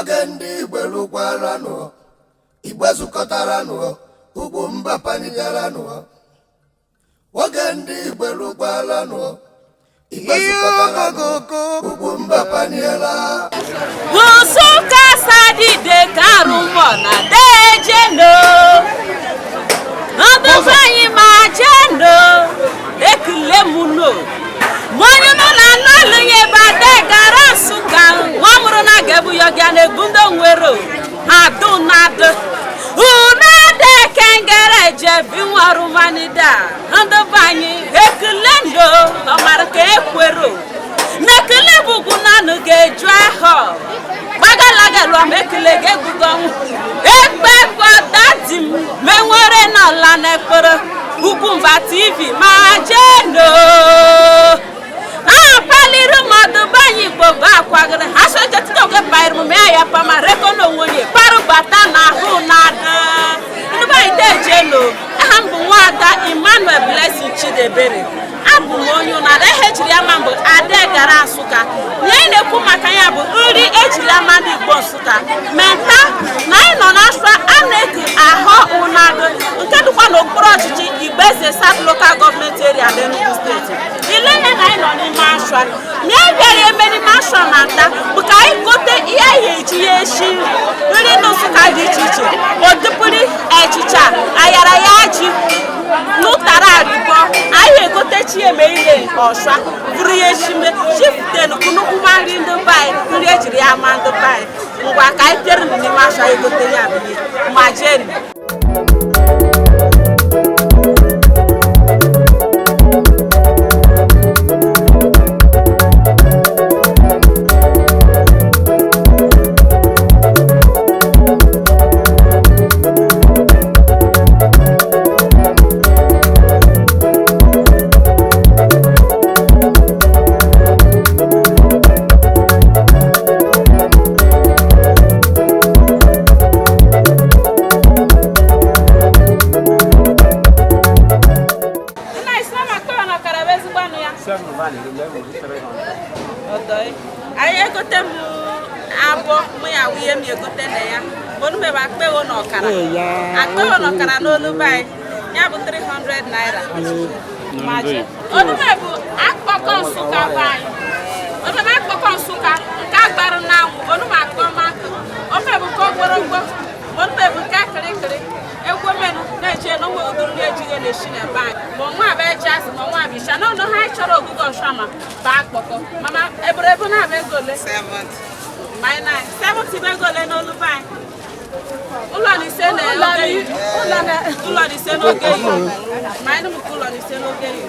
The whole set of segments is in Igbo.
Oge ndị Igbo lụkwaranụ, Igbo zukọtaranụ, ugwu mba panigaranụ. Oge ndị Igbo lụkwaranụ, Igbo zukọtaranụ, ugwu mba paniela. Nsụka sadide karụmọ na dejeno ndụkọ anyị ma jeno ekele m no onye nọ na anọlụnye bade gara Nsụka nwa mụrụ na ga-ebu ya ọgịa na-egbu ndị nwere ha dụ na adụ unade kengere jebi nwarụmanida ndụbe anyị ekele ndo ọmara ka ekwero n'ekele bụkwu nanụ ga-eju ahọ gbagalagalụa ma ekele ga-egbugo ọnwụ ekpekwa dadi m menwere n'ala n'ekpere Ugwumba TV ma jeno a paliri mmadụ banyị igbo bụ akwagịrị ha sojetitoge banyere m ya ya pama reko n'onwe onye parụbata na ahụ na ada ndị anyị dejeno. Aha m bụ nwaada Emmanuel Blessing Chidebere. Abụ m onye ụnada ihe ejiri ama mbụ Ade gara Nsụka. Ihe anyị na-ekwu maka ya bụ nri ejiri ama ndị Igbo Nsụka menta na anyị nọ n'afọ a na-eku ahọ ụnadụ nke dịkwa n'okpuru ọchịchị Igboeze South Local Government Area dị Enugu steeti. Ile ihe na anyị nọ n'ime ashwa na anyị bịara eme n'ime ashwa na nta bụ ka anyị gote ihe anyị eji ya eshi nri ndị Nsụka dị iche iche, odupụri echicha ayara ya ji n'ụtara arịbọ anyị egotechi eme ile ọsha bụrụ ya eshime chifutenu kunukwuma nri ndị be anyị, nri ejiri ya ama ndị be anyị. Ngwa ka anyị pịara n'ime ashwa egote ya bụ ihe ma jenu. Anyị egote m abụọ mụ ya wụ ihe m egote na ya onumebe akpewo na ọkara akpewo na ọkara n'olu be anyị ya bụ 300 naira. Onume bụ akpọkọ Nsụka be anyị, onume akpọkọ Nsụka nke agbarụ n'anwụ, onume akpọmakụ ome bụ nke ogborogbo, onume bụ nke kịrịkịrị egwomenu na-eche na onwe uduru na-ejighị na-esi na be anyị ma nwa bụ eji azụ ma nwa bụ isha n'ọnụ ha chọrọ ogugo ọshama bụ akpọkọ mama eburebu na-abụ ego ole 70 bụ ego ole n'olu be anyị ụlọ na ise na ụlọ na ise n'oge yi ma anyị nụmụka ụlọ na ise n'oge yi.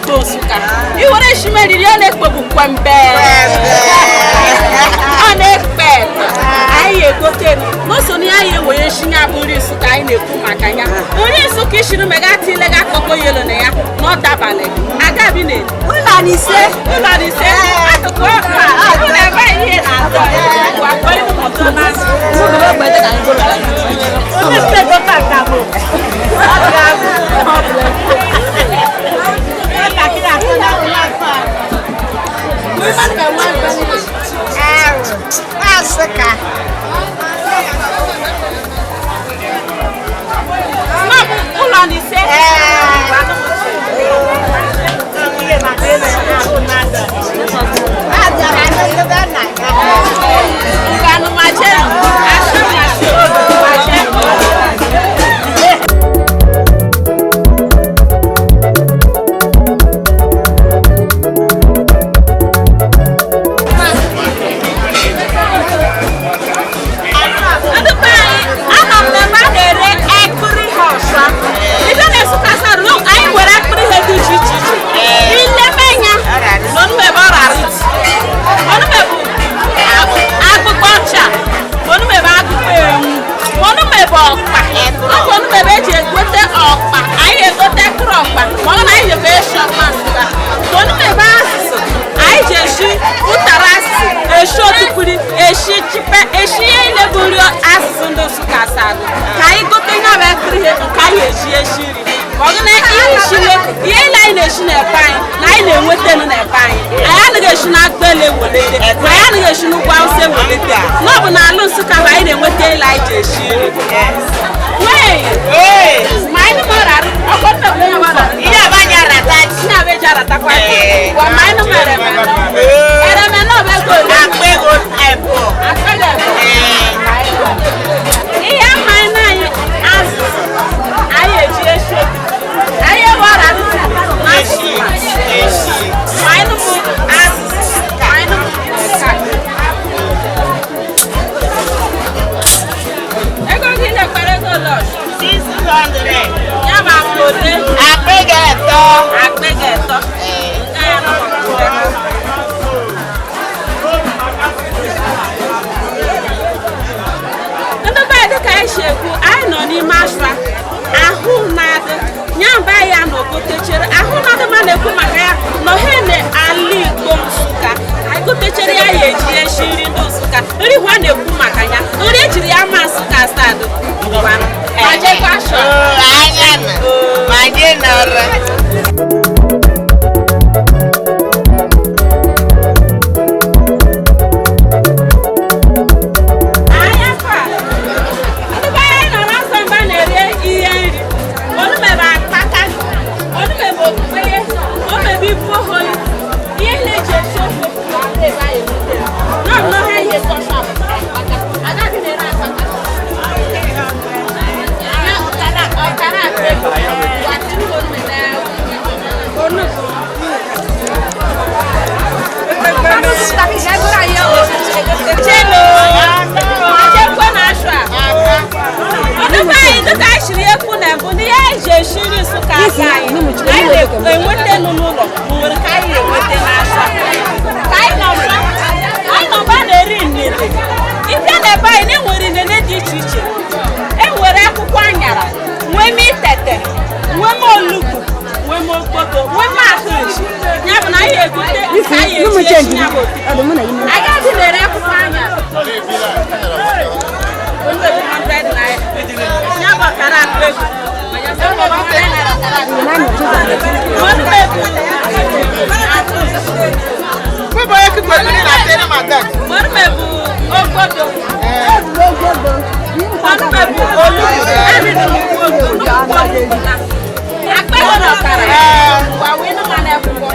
Igbo Nsụka. Iwere eshime riri ọ na-ekpogbu kwembe. Ọ na-ekpe eto. Anyị egote n'oso na ya ewere esi ya bụ nri Nsụka anyị na-ekwu maka ya. Nri Nsụka ishiri mega tilega akpọkọ yelo na ya na ọ dabalị. Agabi na Ụlọ na ise. Ụlọ na ise. Akụkụ ọkpa. Ụlọ ebe ihe na-atọ. Wakọ ịnụ mọtọ na-asụ. Ụlọ na ise. Nganu mache, asha mache, mache. Ndị be anyị, anọ m n'ebe a na-ere ekpiri ha ọsa. Ibe na-esukasị arụ, anyị nwere ekpiri ihe dị iche iche iche. Ilebe anya, na onumebe ọ rara iti. Onumebe akpụkpọ ọcha, onumebe akpụkpọ ewu, onumebe ọkpa. Ọ bụ onumebe eji egote ọkpa, anyị egote ekpiri ọkpa, ma ọ na anyị jebe eshi ọkpa Nsụka. Onumebe asụsụ, anyị ji eshi ụtara asụsụ, eshi otukpuri, eshi chipe, eshi ihe niile bụ nri asụsụ ndị Nsụka asadụ. Ka anyị gote ihe bụ ekpiri ihe nke anyị eji eshi nri. Ọ bụ na ihe ishile, ihe niile anyị na-eshi na-ebe anyị, na anyị na-enweta nụ na-ebe anyị. Anyị anaghị esi n'Agbele ewelete, ma anyị anaghị esi n'ugwu Awụsa ewelete. Na ọ bụ n'ala Nsụka bụ anyị na-enweta ile anyị ji eshi nri. Wee! Ma anyị nụ ọrụ ọkọ mmegbu onye ọrụ. Ihe abụ eji aratakwa. Gwa ma anyị nụ m ereme nọ. Ereme nọ bụ ego ole? Akpa ego. Ihe ama anyị na anyị azụzụ anyị eji eshi anyị ewe ọra ntị na asụsụ ma anyị nụpụ azụzụ ma anyị nụpụ nka. Ego gị na-ekpere ego lọsh ya bụ akpa ole? Akpa ego ịtọ. Nke ya nọ n'ọkụ. Ndị be anyị, dịka anyị si ekwu, anyị nọ n'ime ashwa ahụ na-adị ya mba ya na ogotechere ahụ na-adị ma na-ekwu maka ya na ohene ala Igbo Nsụka. Anyị gotechere ya ya eji eshi nri ndị Nsụka, nri hwa na-ekwu maka ya, nri ejiri ya ma Nsụka stadụ ma jekwa ashwa. Anya kwa, ndị be anyị nọ n'afọ mba na-ere ihe nri. Onumebe akpaka, onumebe okpukpeye, onumebe ibu ohoyi, ihe na-eji esi ofe ebe anyị ebutere. Nọ nnọọ ha ihe sọsọ akpaka. Agaghị na-ere akpaka. Ya ọkara ọkara akpa ego. Watiri onumebe onugbu. Chelo. Achekwa na ashwa. Ndị be anyị, dịka anyị siri ekwu na mbụ, na ihe anyị ji esi nri Nsụka aka anyị, anyị na-enweta nụ n'ụlọ nwere ka anyị na-enweta n'ashwa. Ka anyị nọ nso, anyị nọ mgbe a na-eri nlele. Ịbịa na ebe anyị na-enwere nlele dị iche iche. E nwere akwụkwọ anyara, nwee m itete, nwee m olugbu, nwee m okpoto, nwee m ahụji. Ya bụ na anyị egote nke anyị eji esi ya bụ otuto. Agadi na-ere akwụkwọ anyara. Onye 100 naira. Ya bụ ọkara akpa ego. 100 naira ọkara akpa ego. Onye bụ okpoto. Onye bụ olugbu. Akpa ego na ọkara. Gwa wee nụ ma na akwụkwọ.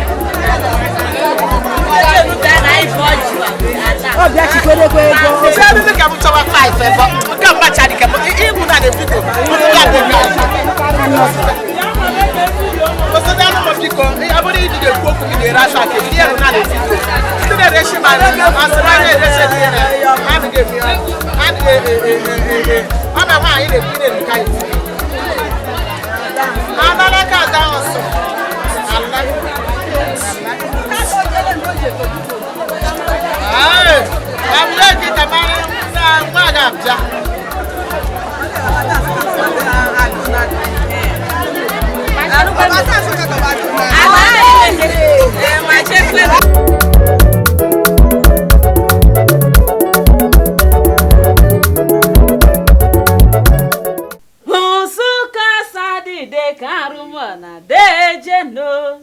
Ọbịa chikwerekwe ego. Ala. Nsụka sadide karumona dejeno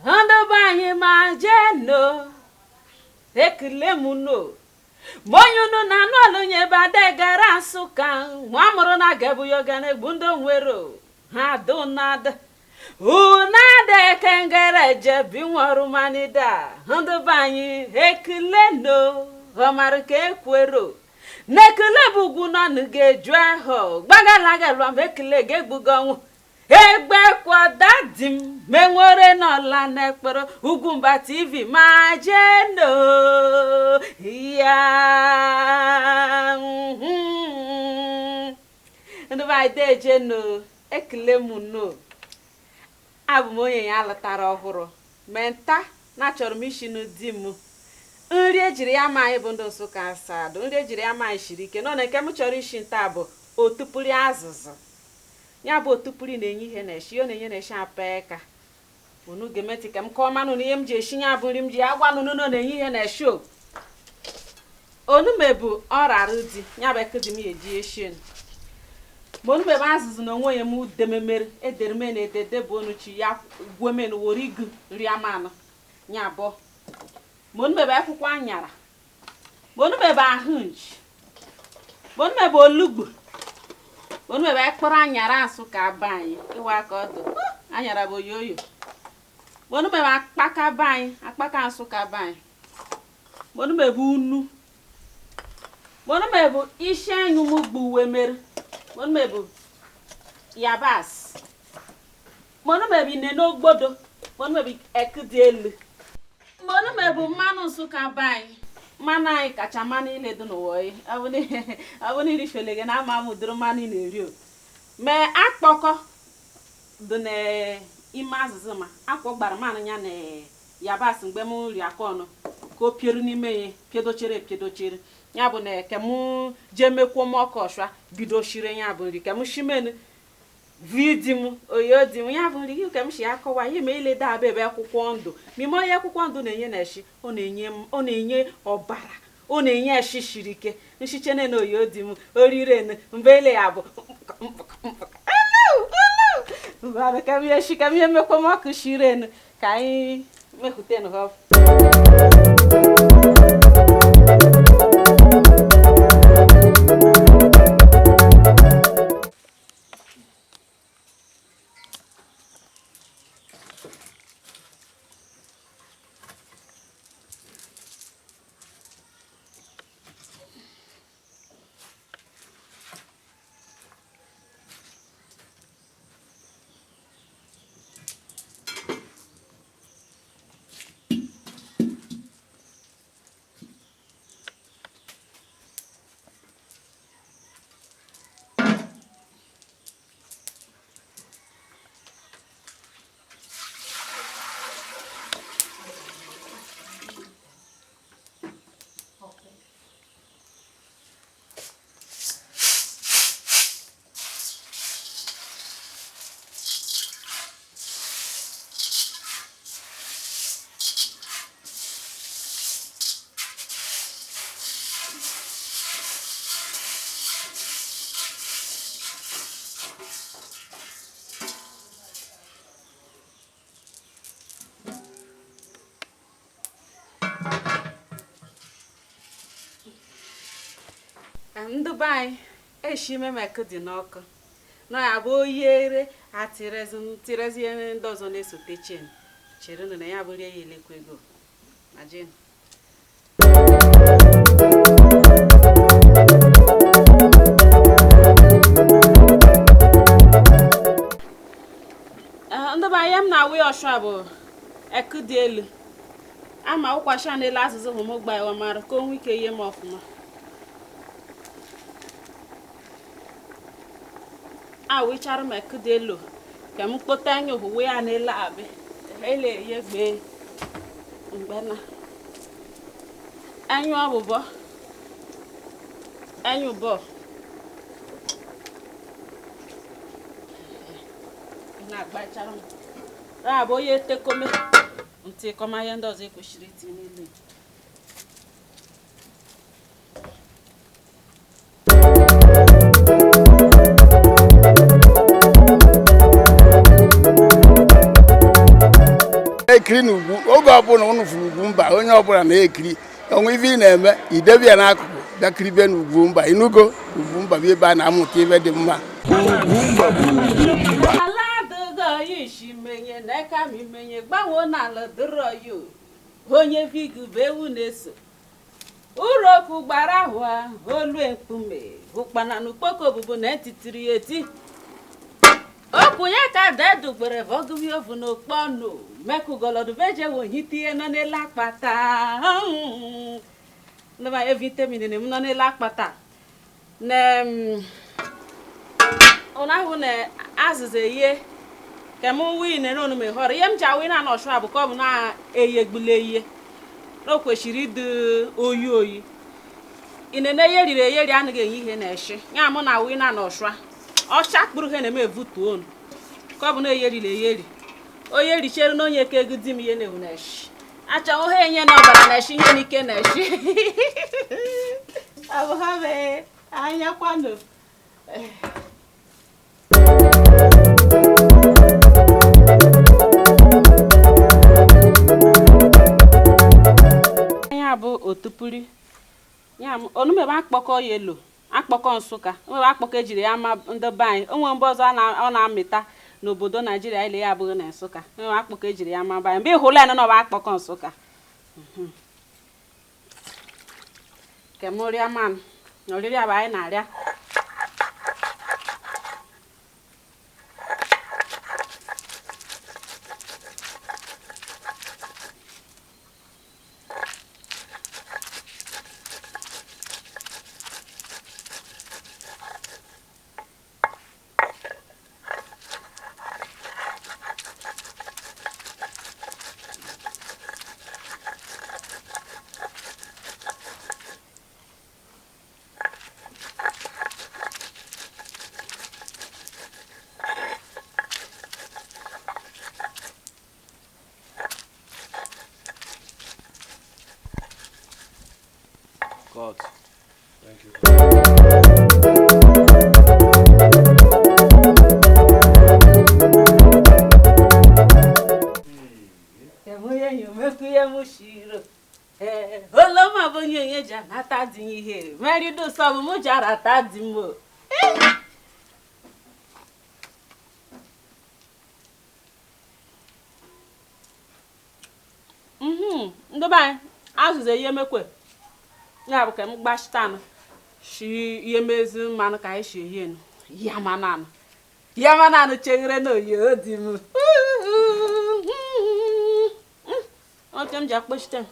ndị be anyị ma jeno ekele m no monye unu na anụ ọlụnye bade gara Nsụka nwa mụrụ na gebuyoga na-egbu ndị nwere ha dunad unade kengere jebi nwarumanida ndị be anyị ekele no ọmara ka ekwero n'ekele bụ ugwu nọnụ ga-eju ahụ gbagalagalụa ma ekele ga-egbugo ọnwụ egbe kwada di m menwere n'ọla n'ekpere Ugwumba TV ma jeno ya. Ndị be anyị dejeno ekele m no abụ m onye ya lụtara ọhụrụ menta na achọrọ m ishi di m nri ejiri ya ma anyị bụ ndị Nsụka asadụ nri ejiri ya ma anyị shiri ike nọ na nke m chọrọ ishi nta bụ otupuri azụzụ ya bụ otupuri na-enye ihe na-eshi ọ na-enye na-eshi apeka unu ga-emetị ka m kọọ manụ na ihe m ji eshi ya bụ nri m ji agwa nụnụ nọ na-enye ihe na-eshi o onumebu ọrarụ di ya bụ eke di m ya eji eshi ma onumebe azụzụ na onwe ya m udememere edereme na edede bụ onuchi ya gwomenu woro igu nri amanụ ya abụọ ma onumebe akwụkwọ anyara ma onumebe ahụ nji ma onumebe olugbu ma onumebe ekpọrọ anyara asụ ka aba anyị ịwa aka ọdụ anyara bụ oyoyo ma onumebe akpaka be anyị akpaka asụ ka be anyị ma onumebe unu ma onumebe isi anyụ m gbuwe mere ma onumebe yabasị ma onumebe ine n'ogbodo ma onumebe eku dị elu ma onumebe mmanụ Nsụka be anyị mmanụ anyị kacha mmanụ ile dị n'ụwa ọ bụ na irifele gị na ama m ụdịrị mmanụ ị na-eri o mee akpọkọ dị n'ime azụzụ ma akpọ gbara mmanụ ya na yabasị mgbe m ri aka ọnụ ka o pieru n'ime ya piedochere epiedochere ya bụ na ke m jee mekwuo m ọkụ ọshwa bido shire ya bụ nri ke m shimenu vi di m oyo di m ya bụ nri gị ka m si akọwa ihe ma ile daba ebe akwụkwọ ndụ mime onye akwụkwọ ndụ na-enye na eshi ọ na-enye ọbara ọ na-enye eshi shiri ike nshichene na oyo di m orire mgbe ele ya bụ ka m eshi ka m ihe mekwa m ọkụ shirenu ka anyị mehutenu ha. Ndị be anyị eshi memekụ dị n'ọkụ nọ ya bụ oyere atịrezi ndị ọzọ na-esote chen chere na ya bụrụ ya elekwa ego ma jen. Ndị be anyị m na-awụ ya ọshụ bụ eku dị elu ama ụkwasha n'elu azụzụ hụ m gba ya mara ka o nwee ike ihe m ọfụma awụchara m eku dị elu ka m kpote anya ohuwe ya n'elu abị ele ya gbee mgbe na Anyụ ọbụbọ, anyụ bọ na-agbachara m ya bụ onye tekome ntị kọma ihe ndị ọzọ ekwesịrị itinye n'elu. Ekiri na ugwu oge ọbụla ụnụ fụrụ ugwu mba, onye ọbụla na-ekiri onwe ife ị na-eme idebe ya n'akụkụ bịa kiribe na ugwu mba. Inugo ugwu mba bụ ebe a na-amụta ife dị mma. Ala adịghị isi menye na eka ma imenye gbanwee n'ala dịrọ ya onye vigu bụ ewu na-eso urokwu gbara ahụ olu mkpume ụkpana na ukpoko obubu na etitiri ya eti okwu ya ka dedugbere bọgụbi ovu n'okpọnụ mekugolodubeje wohitie nọ n'elu akpata ndịba evitamin m nọ n'elu akpata na ụnahụ na azịza eye ka m wee nere onu m họrọ ihe m ji awụ na anọchụ abụ ka ọ bụ na-eyegbule ihe na o kwesịrị ịdị oyi oyi inene eyeriri eyeri anaghị enye ihe na-eshi ya mụ na awụ na anọchụ ọcha kpụrụ ihe na-eme evutu onu ka ọ bụ na eyeriri eyeri onye richere na onye ka ego di m ihe na-ewu na-eshi achọghị ha enye na ọbara na-eshi ihe n'ike na-eshi abụghị anya kwanụ. Ya bụ otupuri ya onumebe akpọkọ yelo akpọkọ Nsụka onwebe akpọkọ ejiri ya ma ndị be anyị onwe mgbe ọzọ ọ na-amịta n'obodo Naijiria ile ya abụghị na Nsụka onwe akpọkọ ejiri ya ma be anyị mgbe ị hụla ya nọ akpọkọ Nsụka kemụrịa man na oriri abụ anyị na-arịa. God. Thank you. Ndị be anyị azụzụ ihe mekwe ya bụ ka m gbachita shi ihe mezi mmanụ ka anyị si ehi enu ya mananụ cheghere na oyi odi m oche m ji akpọchite m.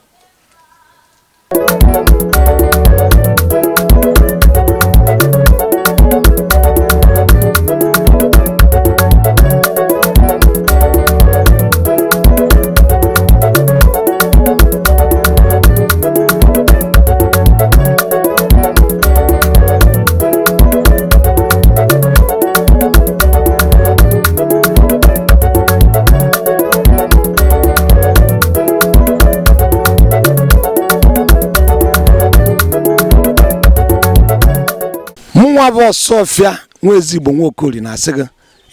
Mụnwa bụ Ọsọfịa nwa ezigbo Nwaokori na-asị gị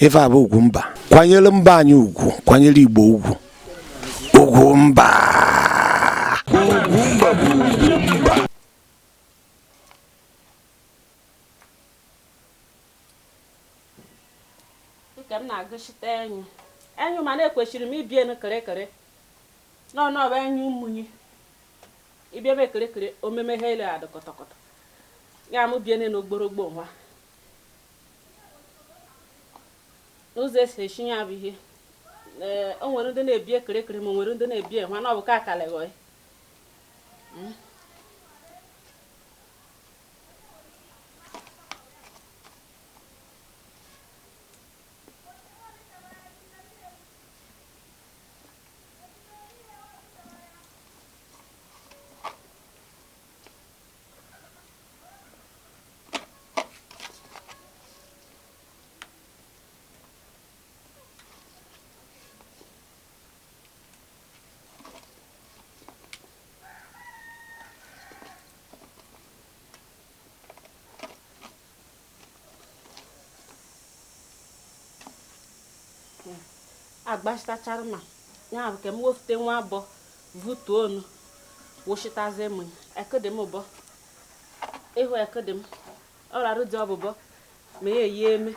ife abụ ugwu mba, kwanyere mba anyị ugwu, kwanyere Igbo ugwu, ugwu mba. Dịka m na-agụchite enyu enyu mana ekwesịrị m ibie kịrịkịrị n'ọnọbụ enyu ụmụnyi ibie m kịrịkịrị omeme ha ele adị kọtọkọtọ ya mụ biene n'ogborogbo nwa n'ụzọ esi esi ya bụ ihe. Ee, o nwere ndị na-ebie kịrịkịrị ma o nwere ndị na-ebie nwa na ọ bụ ka akaleghị. Agbachitachara ma ya bụ ka m wefute nwa abụọ vutuo onu wụchitazie m ekede m ụbọ ịhụ ekede m ọrarụ dị ọbụbọ ma ya eyi eme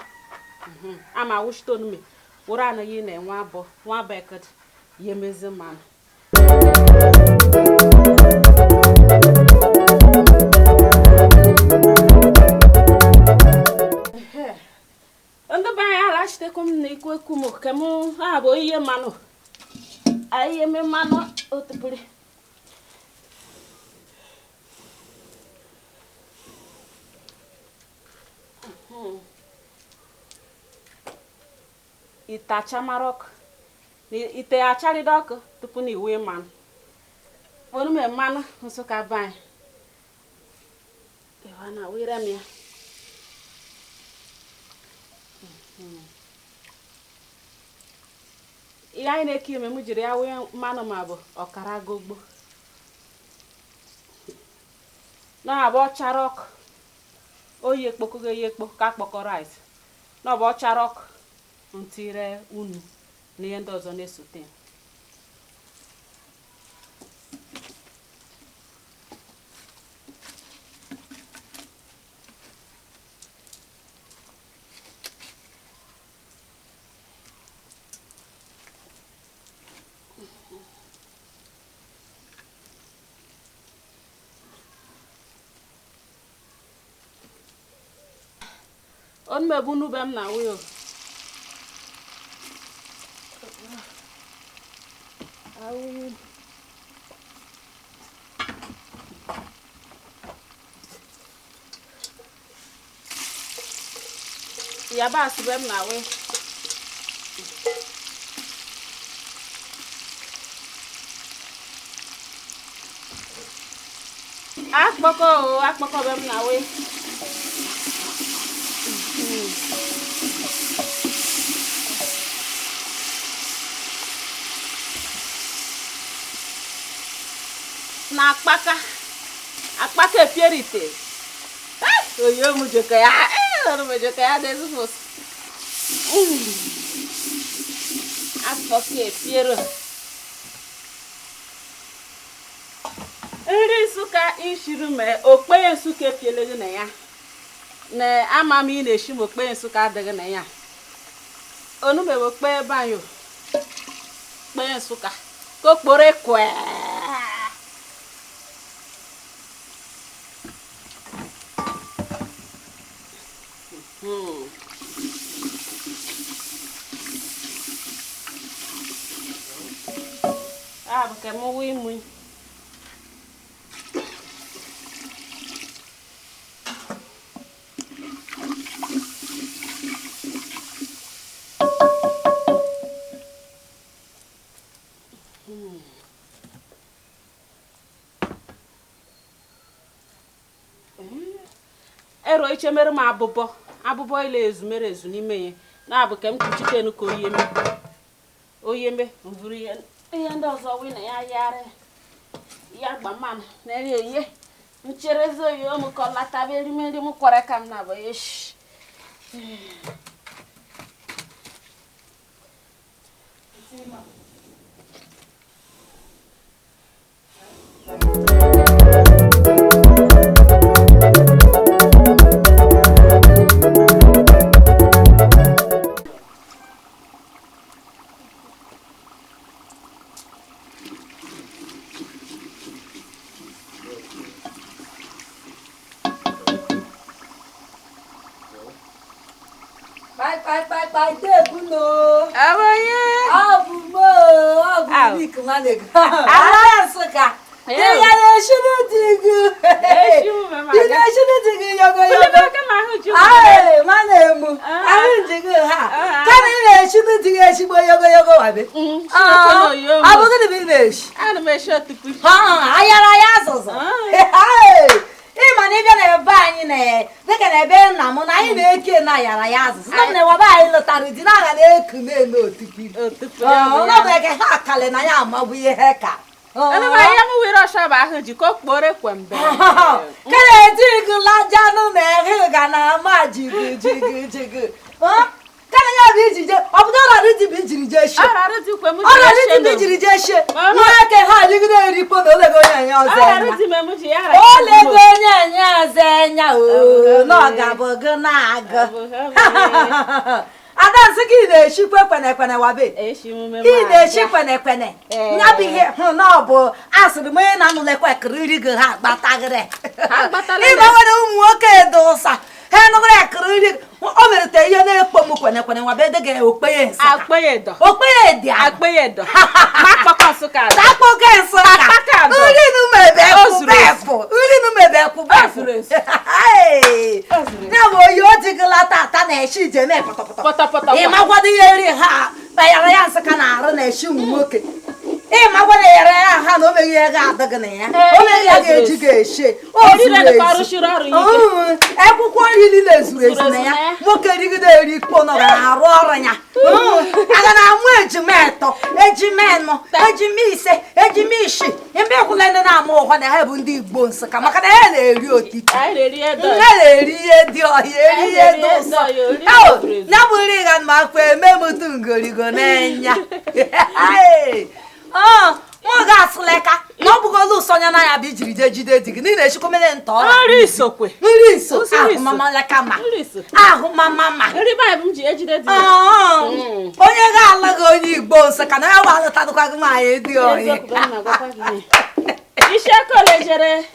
ama wụchite onume wụrụ anaghị na nwa abụọ nwa abụọ ekede ya emezi mmanụ. Ndị be anyị alaghachitekwa m na ikwu ekwu m ke m aha bụ ihe mmanụ ihe eme mmanụ otupụrụ ite achamara ọkụ ite acharịda ọkụ tupu na iwe mmanụ onume mmanụ Nsụka be anyị ịwa na were m ya. Ihe anyị na-eke ime m jiri ya wee mmanụ ma bụ ọkara gogbo na-abụ ọchara ọkụ oyi ekpokogo eyi ekpo ka akpọkọ rice na ọ bụ ọchara ọkụ ntire unu na ihe ndị ọzọ na-esote. Onu mebu nube m na wheel. Yabasị be m na wheel. Akpọkọ o, akpọkọ be m na wheel. Na akpaka akpaka epierite oyo mujoko ya mujoko ya dezufos akpaka epiero nri Nsụka ishiru me okpeye Nsụka epiele na ya na ama m ị na-eshi m okpeye Nsụka adịghị na ya onume okpeye banyo okpeye Nsụka ka okporo ekwe. Ah, porque é muito, muito. Ero iche mere m abụbọ abụbọ ile ezu mere ezu n'ime ya na-abụ ka m kpuchitenu ka oyeme oyeme mvuru ihe ndị ọzọ wee na ya yara ya gba mmanụ na eye ncherezi oyi m ka ọ lataba erimeri m kwara ka m na-abụ eshi. Na ya amagbu ihe ka ya m were ọsha bụ ahụ ji ka okporo ekwembe kere digulajanụ na ehe ga na ama jigu jigu jigu kere ya bụ ijije obodo ọrụ dị bụ jee shie. Ọrara dikwe m ji Ọrara ya di m shie ijiri jee shie. Mama. Nwoke ha adịgide erikpo na olego onye enye ọzọ Ọrara enya. di m emu ji ya ara Olego onye enye ọzọ enya oo na ọ ga-abụ gị na-agụ. Ada nsị ka ị na-eshikwe kwene kwene wabe. Ị na-eshi kwene kwene. Ya bụ ihe hụ na ọ bụ asịrị m onye na-anụlekwa ekiriri gị ha agbatagịrị. Ha agbatala Ịma nwere ụmụ nwoke dị ụsa ha nụgịrị ekiriri o merete ihe na-ekpo m kwene kwene wabe dị gị okpeye nsị. Akpeyedo. Okpeye dị ahụ. Akpeyedo. Ma akpọkọ Nsụka. Takpọke Nsụka. Akpaka adọ. Nri nu mebe O ekwu zuru ezu. bepụ. Nri nu mebe ekwu O bepụ. zuru ezu. Hey! O zuru ezu. Ya bụ oyi o jigila tata na-eshi njem pọtọpọtọ. Pọtọpọtọ. Ị makwado ihe nri ha kpayara ya Nsụka na-arụ na-eshi ụmụ nwoke. Ị makwado yara ya ha na o meghị ihe ga-adị gị na ya. Ee, O meghị ya o zuru ga-eji ezu. ga-eshi. O Orire zuru dịka ezu. ọrụshiri ọrụ ike. Akwụkwọ nri niile zuru ezu Zuru na ezu ya. na ya. Nwoke rigide eri kpo nọ na-arụ ọrụ ya. Aga na amụ ejima etọ, ejima enọ, ejima ise, ejima isii. Mgbe ịkwụla ndị na-amụ ụhọ na ha bụ ndị Igbo Nsụka maka na ha na-eri otiti. Anyị na-eri edo. Ha na-eri ihe dị ọhịa, eri Anyị ihe na-eri dị edo ụsọ. ọhịa, ori Eo, zuru ezu. ya bụ nri ga ma akwa eme m tu ngorigo n'enya. Mụ ga-asụleka na ọ bụgolu ụsọ nya na ya bụ ijiri jee jide di gị n'ihi na echikomele ntọ ọra. Nri sokwe. Nri so Nri ahụ so. mama leka ma. Nri so. Ahụ mama ma. Nri baịbụl m ji ejide di m. Onye ga-alụ gị onye Igbo Nsụka na ya bụ alụtadụkwa gị nwaanyị dị ọhịa. Eziokwu ka m na-agwakwa gị. Isi ekole jere.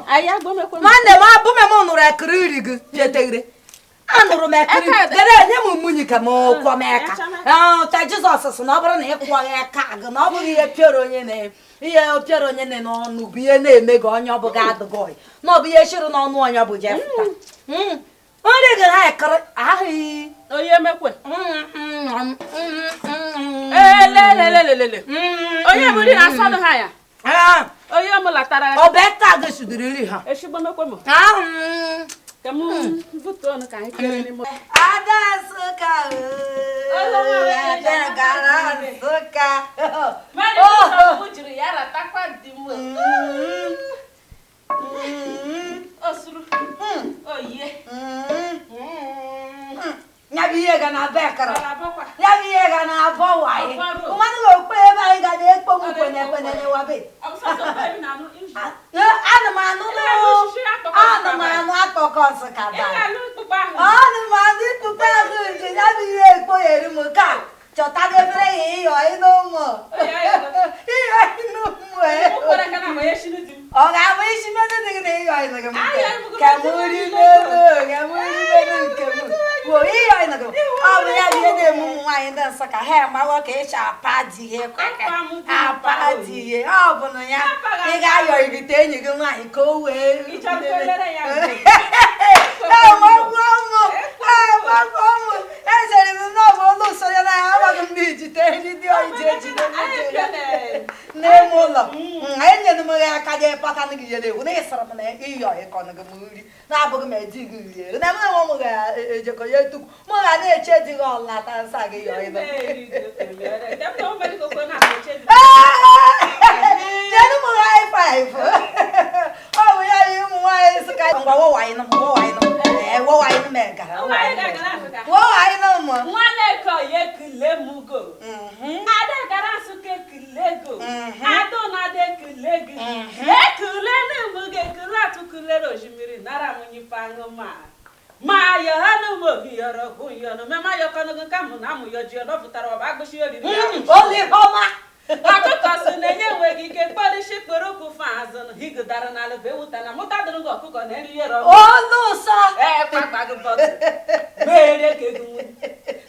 Anyị agbomekwe m. Nwanne m abụme m nụrụ ekiri nri gị chetegere. Anụrụ m ekiri Eka- dere nye m munyi ka m kwọ m eka. Echa m Ta Jizọs sị na ọ bụrụ na ị kwọghị eka gị na ọ bụghị ihe pịara onye na ihe pịara onye na n'ọnụ bụ ihe na-eme gị onye ọ bụ gị adịghị ọyị na ọ bụ ihe chịrị n'ọnụ onye ọ bụ jefụta. Nri gị ha ekiri ahụghị. Onye mekwe. Elelelelelele. Onye bụ nri na-asọdụ ha ya. Onye mụ latara. Ọbẹ ka gị sudiri nri ha. Eshigbomekwe m. Ka m butuo ọnụ ka anyị kere n'ime. Ada Nsụka ooo, Ada gara Nsụka. Mmadụ nsogbu jiri ya ratakwa di m. Osuru. Oye. Ya bụ ihe ga na bekara. Alabọkwa. Ya bụ ihe ga na abọ waye. Ọgbaru. Mmanụ ga-okpe ebe anyị ga na-ekpo m kwene kwene n'ewabe. Ọ bụ sọsọ mgbe m na-anụ iji. Ana m anụ Ị na-anụ osisi akpọkọ ana m anụ akpọkọ Nsụka Ị bara. na-anụ mkpụkpọ ahụ. Ọnụ m anụ ikpukpe ahụ nje ya bụ ihe ekpogheri m ka chọta efere ya ịyọ ịnụ ụmụ. Ịyọ ịnụ ụmụ Mụ kwere ka na ama ya eshinu di m. Ọ ga-abụ isi mmedu dị gị na ịyọ ịnụ gị m Ayọ ịnụ gị ka m m ri n'elu ka m ri n'elu nke m. Wo ịyọ ịnụ gị m. Ọ bụ ya bụ ihe na-eme ụmụ nwaanyị ndị Nsụka ha emaghọ ka ịcha apa di ihe kweke. Apa m di Apa mpa di ihe. Ọ bụ na ya Apa ị ga-ayọ irite enyi gị nwaanyị ka o wee Ị chọrọ ka o lere ya njem? Echere m na ọ bụ olu usoro na ya amaghị m na ijite nri dị oyi ji ejide Anyị pịa na- n'ime ụlọ. Enyere m ya aka jee pata gị jere ewu na ịsara m na ịyọ ịkọnụ gị m nri na-abụghị m eji gị rie na m na m ga-ejekọ ya etukwu m ga na-eche di gị ọlata nsa gị yọ ịnọ. Nyere m high five. Ọ bụ ya yi ụmụ nwaanyị Nsụka ngwa wọwaanyị nụ m wọwaanyị nụ m ee wọwaanyị nụ m egara wọwaanyị nụ m. Nwanne ya ekele m go. Ada gara Nsụka ekele go. Ada na-ada ekele gị. Ekele m gị ekele atụkulere osimiri nara m nyife aṅụ ma. Ma yọ ha nụ m obi yọrọ hụ yọrọ mema yọkọnụ gị ka mụ na amụ yọ ji ọdọ pụtara ọba agbụsị oriri ya. Olu ọma. Ọkụkọ si na-enye enweghị ike kpọrịsị kpọrọ okwu fa azụ higụdara n'ala bụ ewuta na mụta dịrị gị ọkụkọ na eri yọrọ Olu ụsọ. ee kpakpa gị bọtụ mere ka egu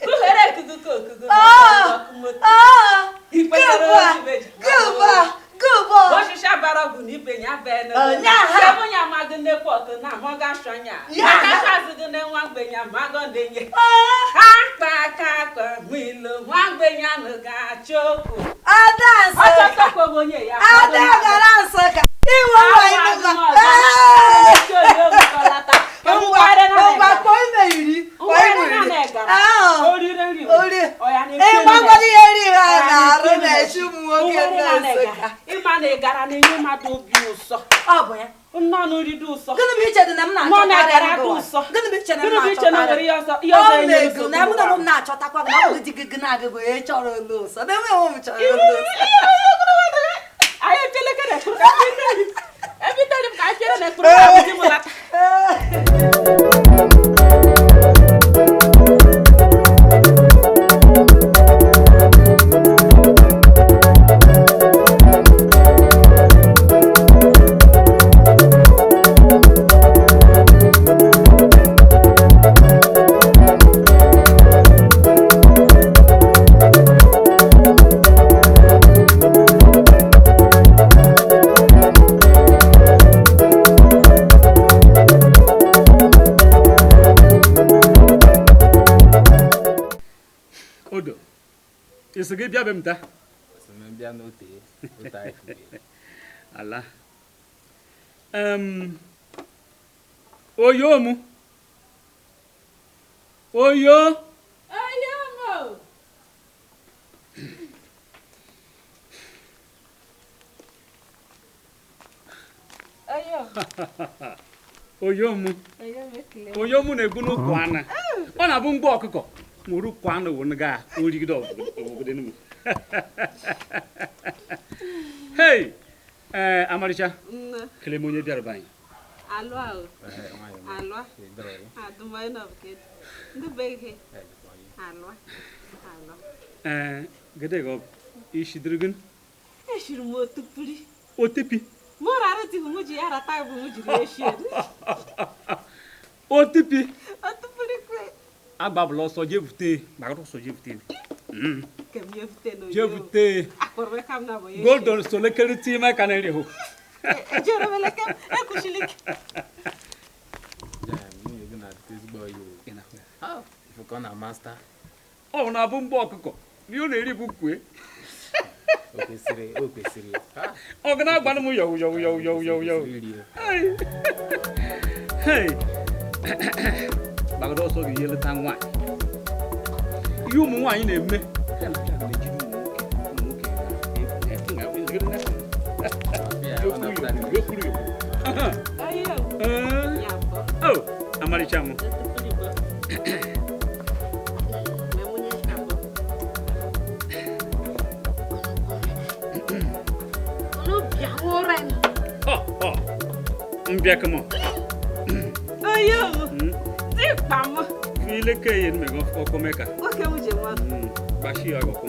kụghere ekuku ka okuku Gụba gụba. osisi abara ọgwụ na ibe ya bee Ọnyaha. n'ebe amaghị nnekwu ọkụ na amọga shọnya Ya. akachazụ gị na nwa mgbenye amagọ na-enye akpa aka akpa nwilo nwa mgbenye anụ ga-achọ okwu Ada Nsụka. ọchọtakwa onye ya Ada gara Nsụka. Iwe nwaanyị nụkwa. Ngwa ngwa kpọọ ime iri. Kpọọ ime iri. Ori. Ịgbagwara ihe nri ha na-arụ na-echi ụmụ nwoke ndị Nsụka. Ịma na ịgara na-enye mmadụ obi ụsọ. Ọ bụ ya. Nnọọ nri dị ụsọ. Gịnị bụ iche dị na m na-achọta ụsọ? Gịnị bụ iche na m Gịnị bụ iche na nwere ihe ọzọ ihe Ọ ọzọ enye na-ego nsogbu na mụ na onwe m na-achọtakwa gị na ọ bụ di gị gị na-agụgụ ya chọrọ olu ụsọ na enwe onwe m chọrọ olu ụsọ. Anyị epielekere ekpuru ka ebitere m ka anyị piere na ekpuru ka abụzi m lata. Odo, isi gị bịa be m taa? Bịa n'ote ote anyị furu. Ala. Oyo mụ. Oyo. Oyo mụ. Oyo. Oyo mụ. Oyo m ekele. Oyo mụ na-egbu n'ụkwụ anụ. Ọ na-abụ mgbe ọkụkọ mụrụ ụkwụ anụ wụ nga origide obodo m. Hey, Amaricha. Kele m onye bịara be anyị. Alụa o. Alụa. Adụmọyị nọ bụ kedu. Ndị be ihe. Alụa. Alụa. Gede gị ọ bụ isi dịrị gị? Eshiri m otupiri. Otipi? Mụ rara tihu mụ ji ya rata bụ mụ jiri eshi eri. Otipi? Otupiri kwe. Agbabụla ọsọ jee bute, gbagara ọsọ jee bute. Ke m jee bute n'oyo. Jee bute. Akpọrọ m ka m na bụ ya. Golden solekere time ka na-eri hụ. Ejere m eleke m, ekwuchili ike. Nwunye gị na-adịte ezigbo oyi o. Ife ka ọ na-amasta. Ọ na-abụ mgbe ọkụkọ, ihe ọ na-eri bụ kwue. O kwesịrị, o kwesịrị. Ọ ga na-agbanụ m yọwụ yọwụ yọwụ yọwụ yọwụ yọwụ. Hey. Gbagoro ọsọ gị eleta nwaanyị. Ihe ụmụ nwaanyị na-eme. Oh, Amaricha m. Mbịa kama. Oyo. Dị kpa m. Ile ke ye me go ọkọ meka. Nwoke m ji mmadụ. Gbashi ya ọkụ.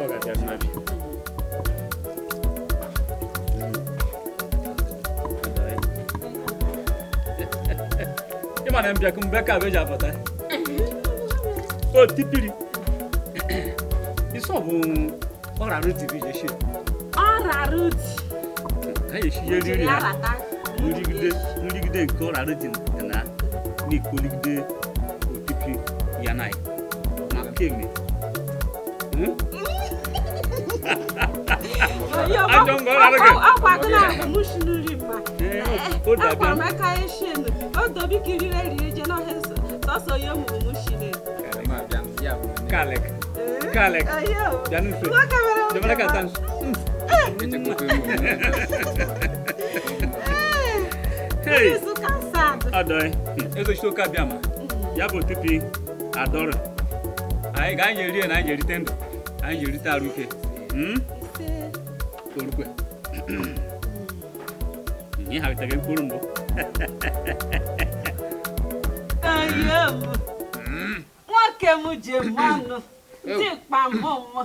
Ọ ga-abịa n'abịa. Ị ma na mbịa mbe ka bụ eji apụta. O tipiri. Isi ọ bụ ọ rara uti bụ ije shie. Ọ rara uti. Ka ya esi ihe riri ya. Nrigide nke ọ rara uti na n'ikoligide otipi ya na ya. Ma keme. Ajọ ngọ ọ rara gị. Ọkwa gị na-abụ mụ shi n'uri mma. O dabịa. Akwa m aka eshenu. O dobi ka irire rie je n'ọhịa sọsọ ya ụmụ mụ shi n'elu. Kalek. Kalek. Bịa n'ufe. Bịa ka taa. Hey. Adọị. Ezochite oke abịa ma. Ya bụ otipi adọrọ. Anyị ga-anyị eri na anyị erite ndụ. Anyị erite arụ ike. Orukwe. Ihe ha wetara mkpụrụ mbụ. Nwoke m ji mmanụ. Dị kpa m mma.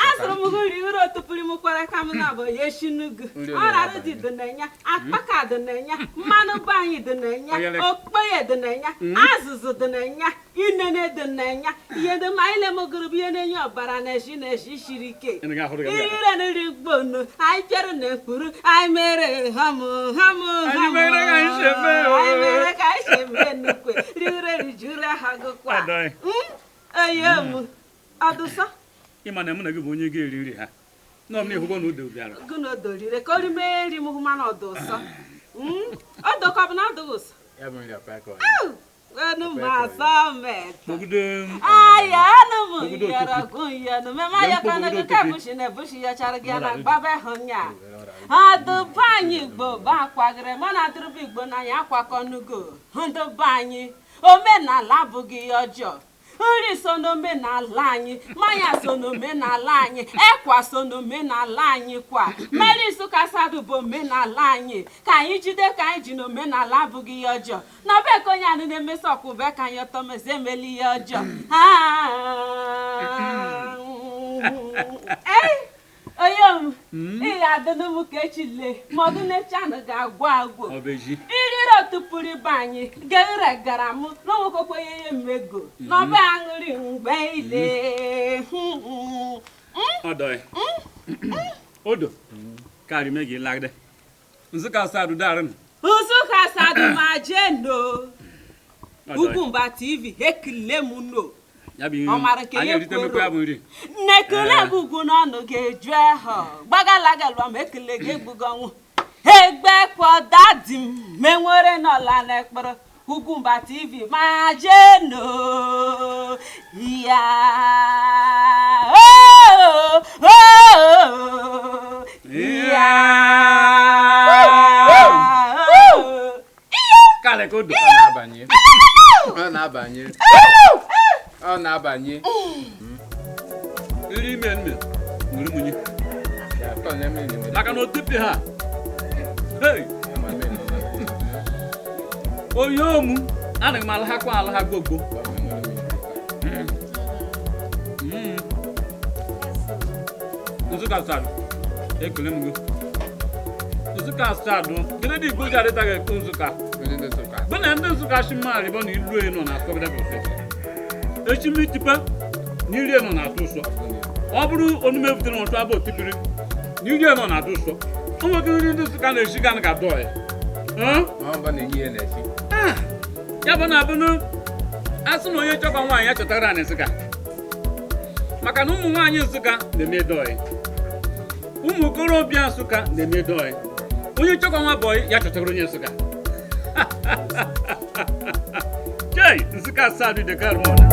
Asụrụ m gị uri otupiri m kwara ka m na-abụ ya esi n'ugu. Ọ rara dị dị na-enye, akpaka dị na-enye, mmanụ be anyị dị na-enye, okpeye dị na-enye, azụzụ dị na-enye, inene dị na-enye, ihe ndị ma anyị lemogoro bụ ihe na-enye ọbara na-eshi na-eshi siri ike. Irire nri gbonu, anyị pịara na mkpụrụ, anyị mere hamụ hamụ hamụ. Anyị mere ka anyị si eme nnukwu. Rire rijuru ha gụkwa. Oyo m. Ọdụsọ. Ị ma na mụ na gị bụ onye ga-eri nri ha. Nọ m n'ihu na udo bịara. Gụ na odo rire ka ori mee nri m hụ mana ọdụ ụsọ. Ọdụ ka ọ bụ na ọdụghị ụsọ. Ya bụ nri ọpa ka ọ. Wenu ma sọmet. Kpọgide m. Aya anụ m Kpọgide yọrọ otupi. gụ yọnụ mema Bịa ya kana mkpọgide gị ka otupi. bushi na bushi ya chara gị na Mara gbabe hụ nya. Adụba anyị Igbo bụ akwagịrị mana adụrụba Igbo na anyị akwakọnugo. Ndụba anyị omenala abụghị ihe ọjọọ. Nri so n'omenala anyị, mmanya so n'omenala anyị, ekwa so n'omenala anyị kwa. Mmeri Nsụka sadụ bụ omenala anyị. Ka anyị jide ka anyị ji n'omenala abụghị ihe ọjọọ. Na be ka onye anụ na-emesi ọkwụbe ka anyị ọtọ mezi emeli ihe ọjọọ. Ei, onye m, ị ga-adị n'ụmụ ka echi lee, ma ọdụ n'echi anụ ga-agwụ agwụ. Ọ bụ eji. Iriri otupụrụ ibe anyị gere gara m n'onwekokwe ihe mmego n'ọba aṅụrị mgbe ile. Ọdọị. Odo. Karị me gị lagide. Nsụka sadụ darị. Nsụka sadụ ma jee no. Ugwumba TV ekele m no. Ya bụ nri. Ọ mara nke Anyị ya erite mekwa ya bụ nri. Nnekele bụ ugwu n'ọnụ ga-eju ehọ gbagalagalụa ma ekele ga-egbugo ọnwụ egbe kwọdadi m menwere n'ọla n'ekpere. Ugwumba TV ma jee no ya oh, oh, ya oh. Karị ka odo. Ọ na-abanye. Ọ na-abanye. Ọ na-abanye. Nri ime nne ṅụrụ munyi. Ya, tọ na-eme na-eme. Maka na otupi ha. Hey! Ama m eme. Onye omu anaghị m alahakwa alaha gbogbo. Nsụka sadụ ekele m gị. Nsụka sadụ gịnị dị Igbo ji adịtaghị ekwu Nsụka? Ndị Nsụka. Bụ na ndị Nsụka shi mma arịbọ na ilu nọ na-asọgide bụ ụsọ. Echi m itipe na iri nọ na-atụ ụsọ. Ọ bụrụ onume butere ọtụ abụ otipiri na iri nọ na-atụ ụsọ. O nwekwa nri ndị Nsụka na-esi ga ka dọọ ya. Ma ọ bụ na-enye ya na-esi. Ya bụ na abụnụ asị na onye chọkwa nwaanyị ya chọtara na Nsụka. Maka na ụmụ nwaanyị Nsụka na-eme dọị. Ụmụ okorobịa Nsụka na-eme dọị. Onye chọkwa nwa bọyị ya chọtara onye Nsụka. Chei, Nsụka sadụ de karmona.